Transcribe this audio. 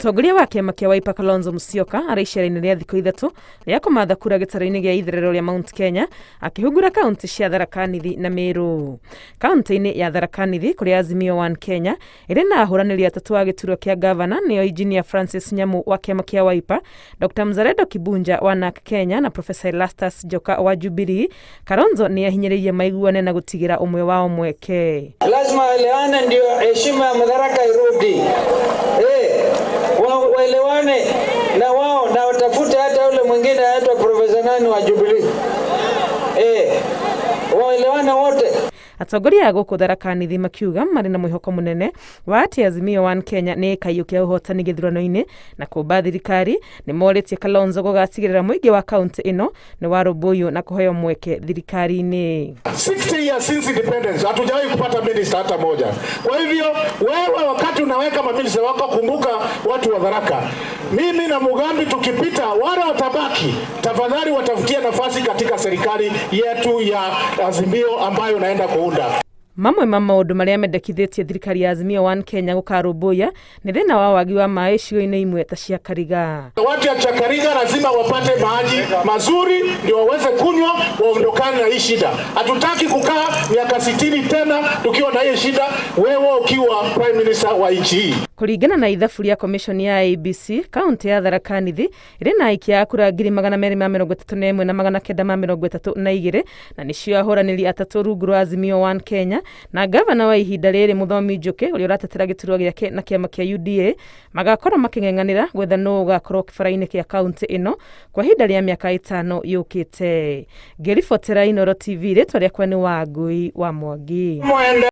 Mũtongoria wa kĩama kĩa Wiper Kalonzo Musyoka arĩ icera-inĩ rĩa thikũ ithatũ rĩa kũmatha kura gĩtarũ-inĩ gĩa itherero rĩa Mount Kenya akĩhungura kaunti cia Tharaka Nithi na Meru. Kaunti-inĩ ya Tharaka Nithi kũrĩa Azimio One Kenya ĩrĩ na ahũranĩri atatũ a gĩturwa kĩa ngavana nĩo Engineer Francis Nyamu wa kĩama kĩa Wiper, Dr Mzalendo Kibunja wa Narc Kenya na Professor Erastus Njoka wa Jubilee. Kalonzo nĩ ahinyĩrĩirie maiguane na gũtigĩra ũmwe wao mweke. Lazima waelewane ndio heshima ya Madaraka irudi. Waelewane na wao na watafute hata ule mwingine anaitwa Profesa nani wa Jubilee. Waelewane wote. Atongoria a gũkũ Tharaka Nithi makiuga marĩ na mwĩhoko mũnene wa atĩ Azimio One Kenya nĩ ĩkaiyũkia ũhotani gĩthurano-inĩ na kũmba thirikari. Nĩ morĩtie Kalonzo gũgatigĩrĩra mũingĩ wa kaunti ĩno nĩ warũmbũiywo na kũheo mweke thirikari-inĩ. 60 years since independence hatujawahi kupata minister hata moja. Kwa hivyo wewe, wakati unaweka maminista wako, kumbuka watu wa Tharaka. Mimi na Mugambi tukipita, wale watabaki, tafadhali watafutie nafasi katika serikali yetu ya Azimio ambayo naenda kuunda. Mamwe ma maũndũ marĩa mendekithĩtie thirikari ya Azimio One Kenya gũkarũmbũiya nĩ thĩna wa wagi wa maĩ icigo-inĩ imwe ta cia Kariga. Watu ya Chakariga lazima wapate maji mazuri ndio waweze kunywa, waondokane na hii shida. Hatutaki kukaa miaka 60 tena tukiwa na hii shida, wewe ukiwa prime minister wa nchi hii. Kũringana na ithabu rĩa commission ya IEBC, kaunti ya Tharaka Nithi ĩrĩ na aikia a kura 231,932, na nĩcio ahũranĩri atatũ rungu rwa Azimio One Kenya na ngavana wa ihinda rĩrĩ Mũthomi Njũkĩ ũrĩa ũratetera gĩturwa gĩake na kĩama kĩa UDA magakorwo makĩng'eng'anĩra gwetha nũ ũgakorwo kĩbara-inĩ kĩa kaunti ĩno kwa ihinda rĩa mĩaka 5 yũkĩte. Ngĩribotera Inooro TV, rĩtwa rĩakwa nĩ Wangui wa Mwangi. Mwende.